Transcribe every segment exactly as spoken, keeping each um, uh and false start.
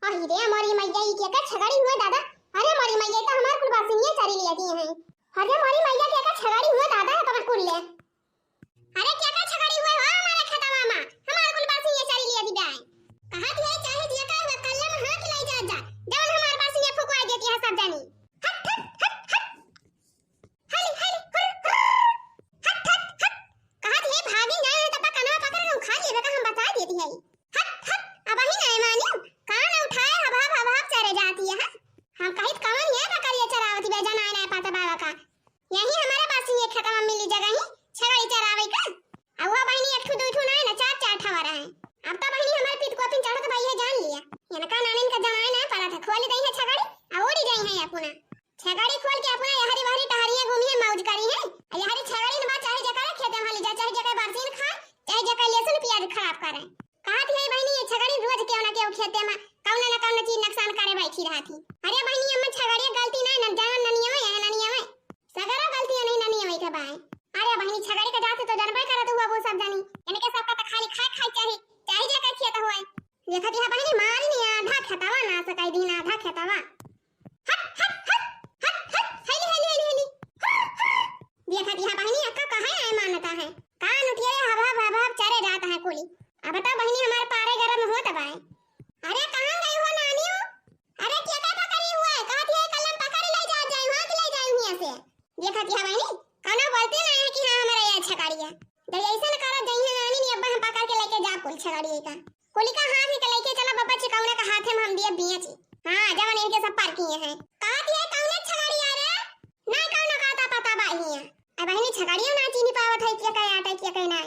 अरे मोरी मैया, ई केकर छगड़ी हुए दादा? अरे मोरी मैया, ई तो हमार कुल बरसिनिया चरी लिया दिए हैं। अरे मोरी मैया, केकर छगड़ी हुए दादा, है तोहर कुल ले। अरे केकर छगड़ी हुए हो हमारे खेतवा में? हमार कुल बरसिनिया चरी लिया दी बाय। कहत है चाहे जेकर हुए कल्ले में हाथ लाई जा जा, जवन हमार बरसिनिया फुकवा देती है सब जानी। हट, हट, हट, हट। हली, हली, हुर, हुर। हट, हट, हट। कहत है भागी जाए है तब कनवा पकड़ के उखाड़ लेबे का हम बता देती है। हट, हट, अबही नाय मानियो, कान उठाए हब हब हब हब चरे जाती है। हम कहित कवन है बकरिया चरावती बे, जनाए नाय पाता बाबा का। यही हमारे पास ही एक खेतवा मिली जगह ही छगड़ी चरावे का। अब वो बहिनी एक ठो दू ठो नाय ना, चार चार ठवा रहे। अब तो बहिनी हमारे पीत को पिन चढ़त भाई है जान लिया। इनका नानिन का जनाए नाय पड़ा था, खोली दई है छगड़ी, आ उड़ी जाई है अपना। छगड़ी खोल के अपना यहरी बहरी टहरिए घूमिए मौज करी है। आ यहरी छगड़ी न बा चाहे जकर खेते में ले जा, चाहे जकर बरसीन खाए, चाहे जकर लहसुन प्याज खराब करे। कहत है बहिनी, ये छगड़ी रोज केहू ना केहू खेते में कौनो ना कौनो चीज नुकसान करे बैठी रहत ही। अरे बहिनी, अम्मा छगड़ी गलती नहीं, न जान ननिया में, यह ननिया में। सगरा गलती नहीं ननिया में के बाय। अरे बहिनी, छगड़ी के जाते तो जनबे करत हुआ वो सब जानी। इनके सबका तो खाली खाए खाए चाही, चाहे जकर खेत होए। देखत है बहिनी, मारी नहीं आधा खेतवा ना सकाई दिन आधा खेतवा। हट, हट, हट, हट, हट, हेली, हेली, हेली, हेली। हुर, हुर। देखत है बहिनी, अक्का कहाँ है मानता है? कान उठिए हब, हब, हब, हब, चरे जाता है कुली। अब तो बहिनी हमार पारे गरम होत बाय। अरे कहाँ गई हो नानी हो? अरे केकर पकड़ी हुआ है? कहत है कलम पकड़ ले जा, जाए, वहाँ के ले जाए हुआ से। देखत है बहिनी, कौनो बोलते ना है कि हाँ हमारा ये छकारिया। जब ऐसे न करत जाई है नानी, नहीं अब हम पकड़ के लेके जा कुल छकारिया का। कुलिका हाथ ही के लेके चला बाबा, चिकौना का हाथे में हम दिए बिया ची। हाँ, जवन इनके सब पार किए हैं। का दिए कौने छगड़िया रे? ना कौनो का ता पता बा हिया। अब बहिनी छगड़ियो ना चीनी पावत है, के कहे आटा, के कहे ना।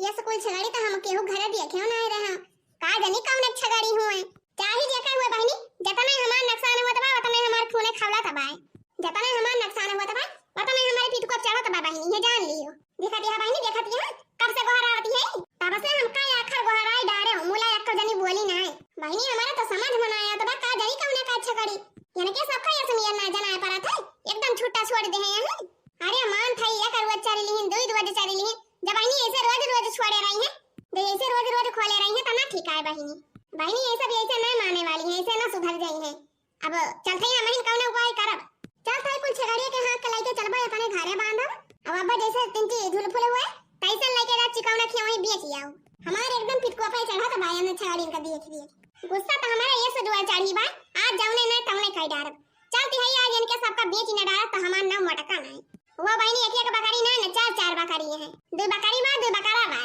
ये स्कूल छगड़ी तो हम केहू घरे देखे ना रहे। का जानी कौने छगड़ी हुए। चाहे जे कहे हुए बहिनी, जतने हमार नुकसान होत बा, उतने हमार खूने खवला तबाए। जतने हमार नुकसान होत बा, उतने हमारे पीठ को चढ़त बा बहिनी, ये जान लियो। देखत है बहिनी, देखत है, कब से गोहरावत है, तब से हमका आखर गोहराई डारे हो, मुला एक जनी बोली नाय। बहिनी, हमारा तो समझ में ना आया, तो बा का जानी कौने का छगड़ी, इनके सबका ये सुनियर ना जनाए पड़ा था, एकदम छुट्टा छोड़ दे हैं यहाँ। अरे मान था, एक रोज चरी लिहिन, दुई रोज चरी लिहिन, जब बहिनी ऐसे रोज रोज छोड़े रही है, जब ऐसे रोज रोज खोले रही है, तो ना ठीक है बहिनी। बहिनी, ये सब ऐसे ना माने वाली है, ऐसे ना सुधर जाई है। अब चलत हई हमहिन कौनो उपाय करब। चलत हई कुल छगड़िया के हाथ के लइके चलबा अपने घरे बांधब। अब अब्बा जैसे तिनकी झुलफुल हुए, तैसे लइके जा चिकौना खियौही बेच आओ। हमार एकदम पिटकोपे चढ़त बा एने छगड़ियन का देख देख। गुस्सा तो हमारा ये से जुआ चढ़ी बा, आज जौने ना तौने कह डारब। चलत हई आज इनके सबका बेच न डारब तो हमार नाम मटका नहीं। वो बहिनी एक एक बकरी ना, ना चार चार बकरी है। दो बकरी बा, दो बकरा बा।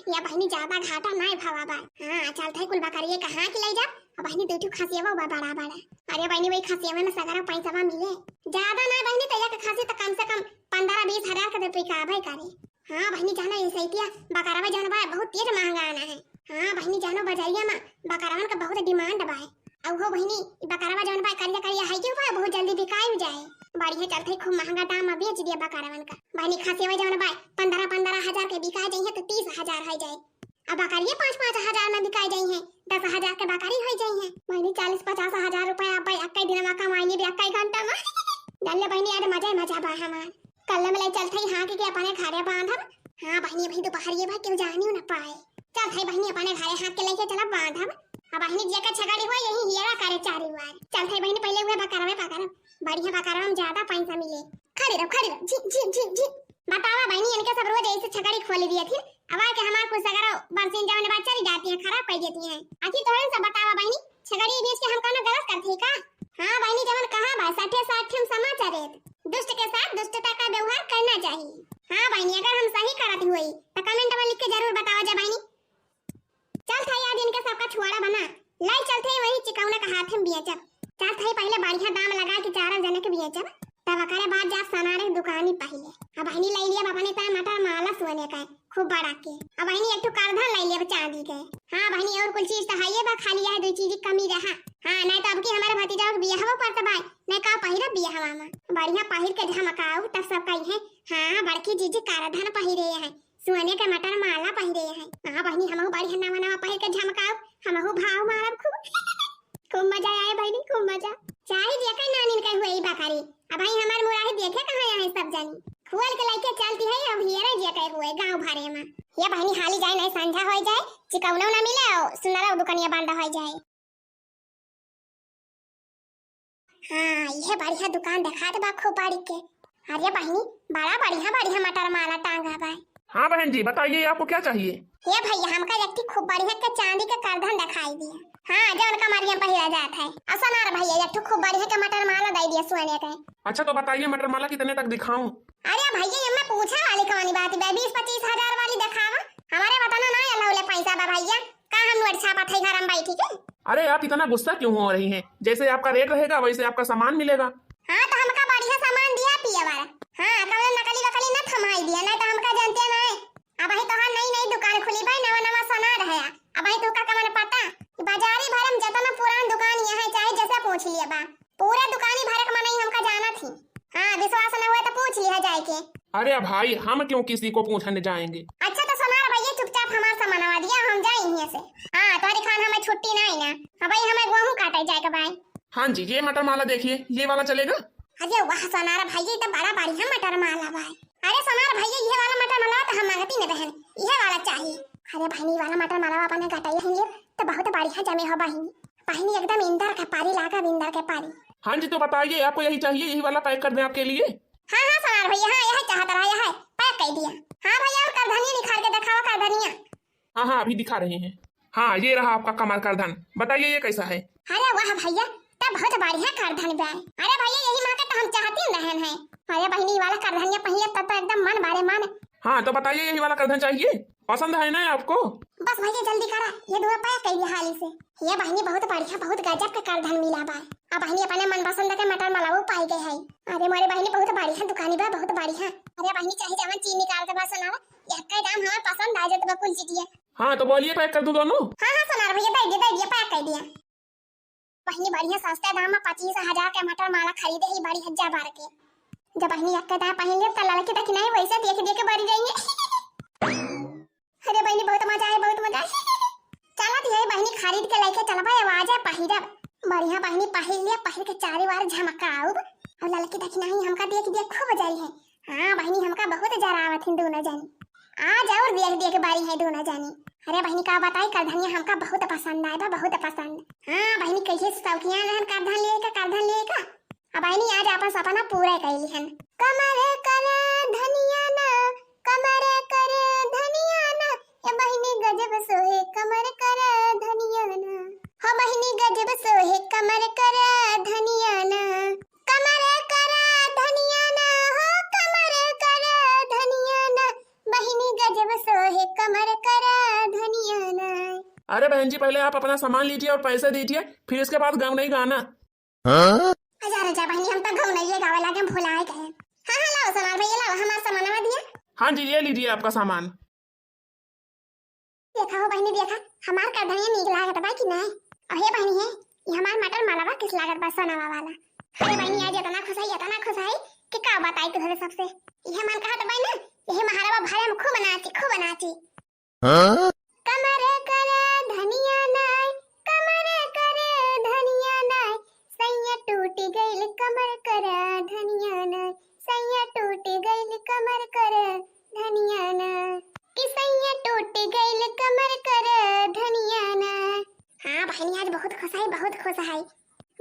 या बहिनी ज्यादा घाटा नाय भवा बा। हाँ, चलत है कुल बकरिए का हाँक ले जा। अब बहिनी दो ठो खसियवा बा बड़ा बड़ा। अरे बहिनी वही खसियवा में सगरा पैसा बा मिले। ज्यादा ना बहिनी तो एक खसी तो कम से कम पन्द्रह बीस हजार के तो बिकाबे करे। हाँ बहिनी जानो ये सैतिया बकरवा जौन बा बहुत तेज महंगा आना है। हाँ बहिनी जानो बजरिया में बकरवन का बहुत demand बा। अउ हो बहिनी, ई बकरवा जौन बा करिया करिया है के बा, बहुत जल्दी बिकाई जाए। बढ़िया चलत है, खूब महंगा दाम में बेच दिया बकरवन का। बहिनी खसियवा जौन बा पन्द्रह पन्द्रह हजार के बिकाई जाइए तो तीस हजार है जाए। अब बकरिए पाँच पाँच हजार में बिकाई जाई है, दस हजार के बकरी हो जाई है। बहिनी चालीस पचास हजार रुपया अब एक्के दिन में कमाई लेबे एक्के घंटा में। डल्ले बहिनी आज मजा ही मजा बा हमार। कल्ले में ले चलत हई हाँक के अपने घरे बांधब। हाँ बहिनी, अभी दोपहरिए भर केहू जानियो न पाए। चलत हई बहिनी अपने घरे हाँक के लेके चलब बांधब। अब बहिनी जेकर छगड़ी हुआ यही हियरा करे चारी बार। चलत हई बहिनी पहले हुए बकरवे पकड़ब। बढ़िया बकरवा में ज्यादा पैसा मिले। खड़ी रहो, खड़ी रहो। जी, जी, जी, जी। बतावा बहिनी, इनके सब रोज ऐसे छगड़ी खोली दिए थी। अब आके हमार कुल सगरा बरसीन जवन बा चली जाती है, खराब कर देती है। आखिर तोहरे सब बतावा बहिनी, छगड़ी बेच के हम कौनो गलत करत हई का? हाँ बहिनी, जवन कहा बा, सठे साठ हम समाचार देत। दुष्ट के साथ दुष्टता का व्यवहार करना चाहिए। हाँ बहिनी, अगर हम सही करत हुई तो comment में लिख के जरूर बतावा जा बहिनी। चलत हई आज इनके सबका छुआड़ा बना, लाई चलत हई वही चिकौना का हाथ में बेचब। चलत हई पहले बढ़िया दाम लगा के चारों जने के बेचब, तब ओकरे बाद जा सनारे दुकानी पहिले। अब बहिनी लाई लिया अपने ताए मटर माला सोने का, खूब बड़ा के। अब बहिनी एक ठो करधन लाई लेब चांदी के। हाँ बहिनी, और कुल चीज तो हइये बा, खाली यह दो चीज की कमी रहा। हाँ, नहीं तो अब की हमारे भतीजा के बियाहवा परत बाय, नहीं का पहिरब बियाहवा में। बढ़िया पहिर के झमकाऊ, तब सब कही है, हाँ, बड़की जीजी करधन पहिरे है, सोने के मटर माला पहिरे है। हाँ बहिनी, हमहू बढ़िया नवा नवा पहिर के झमकाऊ, हमहू भाव मारब खूब। खूब मजा आए बहिनी, खूब मजा। चाहे जेकर नानिन के हुए ई बकरी, अब भाई हमार मुराही देखे कहाँ आए सब जानी। पुअल के लइके चलती है, अब हियरे जे कहे हुए गाँव भरे में। ये बहिनी हाली जाए, नहीं संझा होइ जाए, चिकौनो ना मिले और सुनरा दुकनिया बंद होइ जाए। हाँ, यह बढ़िया दुकान देखात बा खूब बड़ी के। अरे बहिनी, बड़ा बढ़िया बढ़िया मटर माला टांगा बा। हाँ बहन जी, बताइए आपको क्या चाहिए? हे भैया, हमका एक ठे खूब बढ़िया के चांदी के करधन देखाई दिया। हाँ, जौन कमरिया पहिरा जात है। और सोनार भैया, एक ठे खूब बढ़िया के मटर माला दे दिया सोने के। अच्छा तो बताइए मटर माला कितने तक दिखाऊं? अरे भैया, ये में पूछे वाली कौन बात बा? बीस पच्चीस हजार वाली देखावा। हमारे वतन ना अलाउले पैसा बा भैया। का हम नोट छापत है घर में बैठी के? अरे आप इतना गुस्सा क्यों हो रही हैं? जैसे आपका रेट रहेगा वैसे आपका सामान मिलेगा। हाँ, तो हमका बढ़िया सामान दिया पिए वाला। हाँ, कौनो नकली वकली ना थमाई दिया, नहीं तो हमका जानते ना है। अबही तोहार नई नई दुकान खुली भाई, नवा नवा सोनार है। अबही तोहका कमन पता, बाजारी भर में जतना पुरान दुकान यहाँ है, चाहे जैसे पूछ लिया बा, पूरे दुकानी भर के मनई हमका जानत ही। हाँ, विश्वास न हुए तो पूछ लिया जाए के। अरे भाई, हम क्यों किसी को पूछने जाएंगे? अच्छा तो सोनार भैया, चुपचाप हमार सामानवा दिया, हम जाई हियां से। हाँ, तोहरी खान हमें छुट्टी नहीं ना। हाँ भाई, हमें गेहूं काटे जाए के भाई। हाँ जी, ये मटर माला देखिए, ये वाला चलेगा? अरे वाह सोनार भैया, ये तो बड़ा बढ़िया मटर माला बा। अरे सोनार भैया, ये वाला मटर माला तो हम मांगती नहीं बहन, ये वाला चाहिए। अरे बहनी, ये वाला मटर माला अपने गटाई है ये, तो बहुत बढ़िया जमे हो बहिनी। बहिनी एकदम इंदर के पारी लागा, इंदर के पारी। हाँ जी, तो बताइए आपको यही चाहिए, यही वाला पैक कर दें आपके लिए? हाँ हाँ सोनार भैया, हाँ यही चाहत रहा, यही पैक कर दिया। हाँ भैया, और करधनिया निकाल के दिखाओ, करधनिया। हाँ हाँ, अभी दिखा रहे हैं। हाँ, ये रहा आपका कमर करधन, बताइए ये कैसा है? अरे वाह भैया, तब बहुत बढ़िया करधन बा। अरे भैया, यही मांगे तो हम चाहती रहन है। अरे बहिनी, वाला करधनिया पहिए तब तो एकदम मन बारे मन। हाँ, तो बताइए यही वाला करधन चाहिए, पसंद है ना आपको? बस भैया जल्दी करा, ये दुआ पैक कर दिया हाली से। ये बहिनी बहुत बढ़िया, बहुत गजब के करधन मिला बा। अब बहिनी अपने मनपसंद के मटर मलाऊ पाई गए है। अरे मोरे बहिनी बहुत बढ़िया दुकानी बा, बहुत बढ़िया। अरे बहिनी चाहे जवन चीज निकाल के बस सुनावा, यक्के दाम हमें पसंद आ जात बा कुल चीजिया। हाँ तो बोलिए पैक कर दूं दोनों? हाँ हाँ सोनार भैया दे दिया, दे दिया, पैक कर दिया। बहिनी बढ़िया सस्ते दाम में पच्चीस हजार के मटर माला खरीदे ही बड़ी हज्जा बार के। जब बहिनी यक्के दाम पहन लेब त लड़की तक नहीं वैसे देख देख के बड़ी जाएंगे। अरे बहिनी बहुत मजा आए, बहुत मजा आए। चलत है बहिनी खरीद के लेके चलबा, आवाज है पहिरब। बढ़िया बहिनी पहिर लिया, पहिर के चारी वार झमकाउब। और लड़की देखी नहीं हमका देख देख खूब जाई है। हाँ बहिनी हमका बहुत जरावत हैं दोनों जनी। आज और देख देख बारी है दोनों जनी। अरे बहिनी का बताई करधनिया हमका बहुत पसंद आए बा, बहुत पसंद। हाँ बहिनी कहिए से शौकिया रहन करधन लेके, करधन लेके। अब बहिनी आज आपन सपना पूरा कइली हन। कमर कर धनिया ना, कमर कर धनिया ना, ए बहिनी गजब सोहे कमर कर धनिया ना। हो बहिनी गजब सोहे कमर कर धनिया ना। कमर कर धनिया ना, हो कमर कर धनिया ना, बहिनी गजब सोहे कमर कर धनिया ना। अरे बहन जी, पहले आप अपना सामान लीजिए और पैसे दीजिए, फिर इसके बाद गाँव नहीं गाना। हाँ? अच्छा, अच्छा, बहिनी, हम तो गाँव नहीं गावे लागे, हम भुलाए गए। हाँ, हाँ, लाओ सोनार भैया, लाओ, हमार सामानवा दिया। हाँ जी, ये लीजिए आपका सामान। देखा हो बहिनी, देखा, हमार करधनिया नीक लागत बा कि नहीं? अरे बहिनी है, ये हमार मटर मालवा किस लागत बा सोनावा वाला। अरे बहिनी, आज इतना खुश है, इतना खुश है कि का बताई तुहरे सबसे। ये मन कहत बा ना, यही महारावा भारे में खूब नाची, खूब नाची। हाँ? कमर कर धनिया नाय, कमर कर धनिया नाय, सैया टूट गइल कमर कर धनिया नाय, सैया टूट गइल कमर कर धनिया नाय, कि सैया टूट गइल कमर कर धनिया नाय। हाँ बहिनी, आज बहुत खुश है, बहुत खुश है।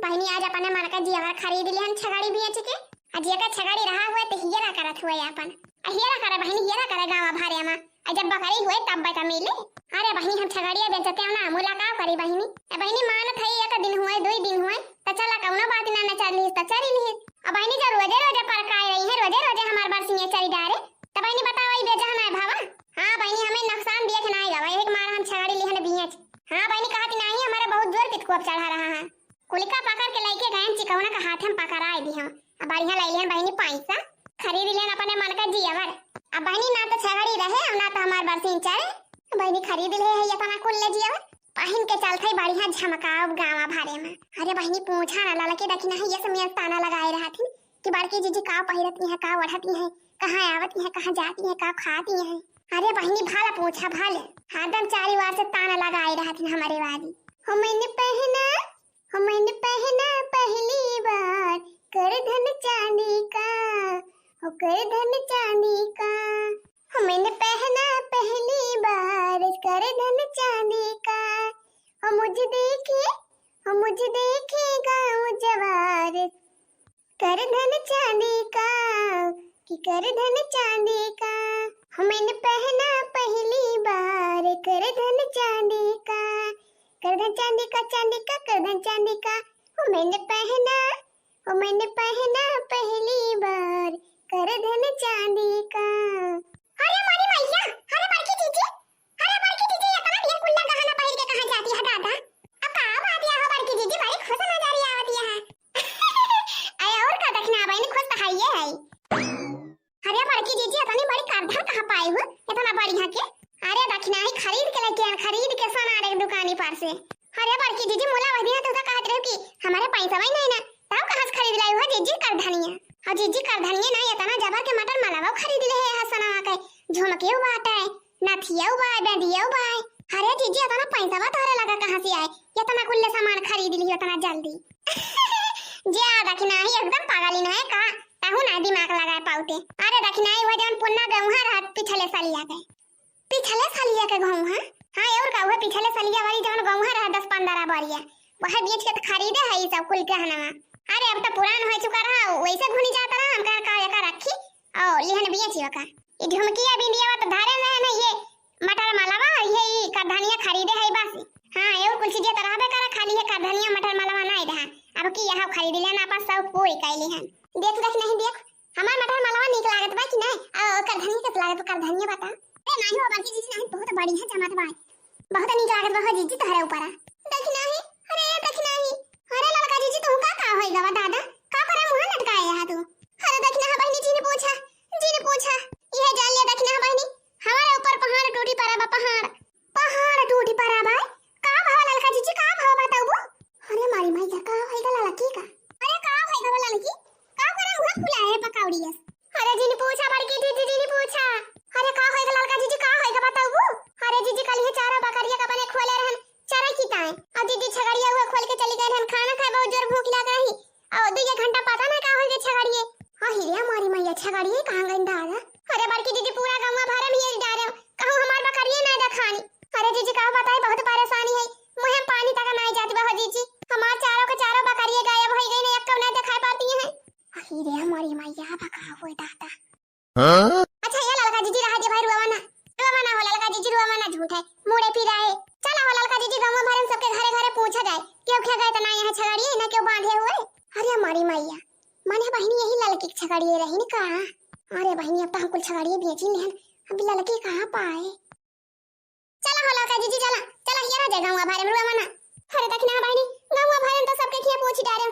बहिनी आज अपने मन का जियावर खरीद लिहन छगड़ी बेच के। आ जेकर छगड़ी रहा हुए तो हियरा करत हुए आपन। आ हियरा करे बहिनी, हियरा करे गाँव भरे में। आ जब बकरी हुए तब बता मिले। अरे बहिनी हम छगड़िया बेचते हो ना, मुलाकात करी बहिनी। ए बहिनी मानत है एक दिन हुए, दुई दिन हुए, तो चला कौनो बात ना, न चल लिहिस तो चली लिहिस। अब बहिनी जब रोजे रोजे परकाए रही है, रोजे रोजे हमार बरसिया चली डारे, तो बहिनी बताओ ई बेजा ना भावा। हाँ बहिनी हमें नुकसान दिए के ना गवा, एक मार हम छगड़ी लिहन बियच। हाँ बहिनी कहती नहीं, हमारे बहुत जोर पितकुआ चढ़ा रहा है। कुलिका पकड़ के लइके गयन चिकौना का हाथे में पकड़ाए दिहन। अब बढ़िया लइ लिहन बहिनी पैसा, खरीद लिहन अपने मन का जियावर। अब बहिनी ना तो छगड़ी रहे और ना तो हमार बरसीन चढ़े। बहिनी खरीद ले है इतना कुल ले जियावर, पहिन के चलत है बढ़िया झमकाउब गाँव भरे में। अरे बहिनी पूछा ना ललकी देखी नहीं ये सब मेर ताना लगाए रहत ही कि बड़की जीजी का पहिरती है, का ओढ़ती है, कहाँ आवती है, कहाँ जाती है, का खाती है। अरे बहिनी भाला पूछा भाले, हरदम चारी वार से ताना लगाए रहत ही हमारे वाली। हो मैंने पहना हो मैंने पहना पहली बार करधन चांदी का, हो करधन चांदी का, हो मैंने पहना पहली बार करधन चांदी का। हो मुझे देखे, हो मुझे देखे गाँव जवार, करधन चांदी का, कि करधन चांदी का। हो मैंने पहना पहली बार करधन चांदी का, करधन चांदी का, चांदी का, करधन चांदी का। हो मैंने पहना, हो मैंने पहना पहली बार करधन चांदी का। अरे मोरी मैया, अरे बड़की जीजी, अरे बड़की जीजी, इतना ढेर कुल्ला गहना पहिर के कहाँ जाती है दादा? अब का बात है हो बड़की जीजी, बड़ी खुश नजर आवती है। अरे और का दखिनहा बहिनी, खुश तो है ये है। अरे बड़की जीजी, इतनी बड़ी करधन कहाँ पाए हो, इतना बढ़िया के? अरे दखिनहा ही खरीद के लेके आन, खरीद के सोनार एक दुकानी पर से। अरे बड़की जीजी, मुला वही दिन तो कहत रहे कि हमारे पैसा वही नहीं ना, तब कहाँ से खरीद लाई हो जीजी करधनिया? और जीजी करधनिया ना, इतना जबर के मटर मलवा खरीद ले है, हसना के झुमके बाटे, नथिया बाय, बेंदिया बाय। अरे जीजी, इतना पैसा तोहरे लगा कहाँ से आए, इतना कुल्ले सामान खरीद ली इतना जल्दी? जे आ दखिनहा ही एकदम पागल ही ना है का, ताहू ना दिमाग लगाए पाउते। अरे दखिनहा ही वो जौन पुन्ना गौहा रहत पिछले सालिया के, पिछले सालिया के गौहा। हाँ और का, वह पिछले सालिया वाली जौन गौहा रहा दस पन्द्रह बारिया, वह बेच के तो खरीदे है ये सब कुल गहनवा। अरे अब तो पुरान हो चुका रहा, वैसे घुनी जाता रहा, हम कहा का एका रखी और लिहन बेची ओका। ये झुमकिया बिंदिया तो धारे ना है ना, ये मटर मलवा, ये ई करधनिया खरीदे है बस। हाँ, ये कुल चीजें तो रहबे करा, खाली ये करधनिया मटर मलवा नहीं रहा। अब की यहाँ खरीद लेना, अपन शौक पूरी कैली हन। देख दखिनहा ही, देख, हमार मटर मलवा नीक लागत बा कि नहीं? आ, करधनिया कैसे लागत बा, करधनिया बता। अरे नहीं हो बड़की जीजी, नहीं, बहुत बढ़िया जमत बा, बहुत नीक लागत बा हो जीजी तोहरे ऊपर। दखिनहा ही, अरे दखिनहा ही, अरे ललका जीजी, तू का, का होई गवा दादा, का करे मुँह लटकाए यहाँ तू? अरे दखिनहा बहिनी, जिन पूछा, जिन पूछा, यह जान लिया दखिनहा बहिनी, हमारे ऊपर पहाड़ टूटी पड़ा बा, पहाड़। पहाड़ टूटी पड़ा बा? का भवा ललका जीजी, का भवा बताबू? अरे मारी माई, का होई गा ललकी का? अरे का होई गा ललकी? का करे मुँह फुलाए है पकौड़िया? अरे जिन पूछा बड़की जीजी, जिन पूछा। अरे का होई गा ललका जीजी, का होई गा बताबू? अरे जीजी, कल ये चारों बकरिया का बने खोले रहन चरा की ताए। और जीजी छगड़िया हुआ खोल के चली गए रहन, खाना खाए, बहुत जोर भूख लग रही। और दो ये घंटा पता ना का होई गा छगड़िए। अरे मारी मैया, छगड़िए कहाँ गई दादा? अरे बड़की जीजी, पूरा गौवा भरे में ये डारे, कहूँ हमार बकरिए ना देखानी। अरे जीजी, का बताई, बहुत परेशानी है, मुँह में पानी तक नहीं जाती बा हो जीजी। हमार चारों के चारों बकरिए गायब हो गई ना, एक नहीं दिखाई पड़ती है। अरे हमारी मैया, बका हुए दादा। हाँ? अच्छा ये ललका जीजी, रहा दे भाई, रुआवा ना, रुआवा ना हो ललका जीजी, रुआवा ना, झूठ है, मुड़े फिराए। चला हो ललका जीजी, गौवा भरे में सबके घरे घरे पूछा जाए, क्यों क्या गए तो ना यहाँ छगड़िए ना क्यों बांधे हुए। अरे हमारी मैया, माने बहिनी यही ललकी के छगड़िए रही न का? अरे बहिनी, अब तो हम कुल छगड़िए बेची लेहन, अब ललकी कहाँ पाए? चला हो ललका जीजी, चला, चला, हिया रह जाए गौवा भरे में, रुआवा ना। अरे दखिनहा बहिनी, गौवा भरे में तो सबके खिया पूछ डारे,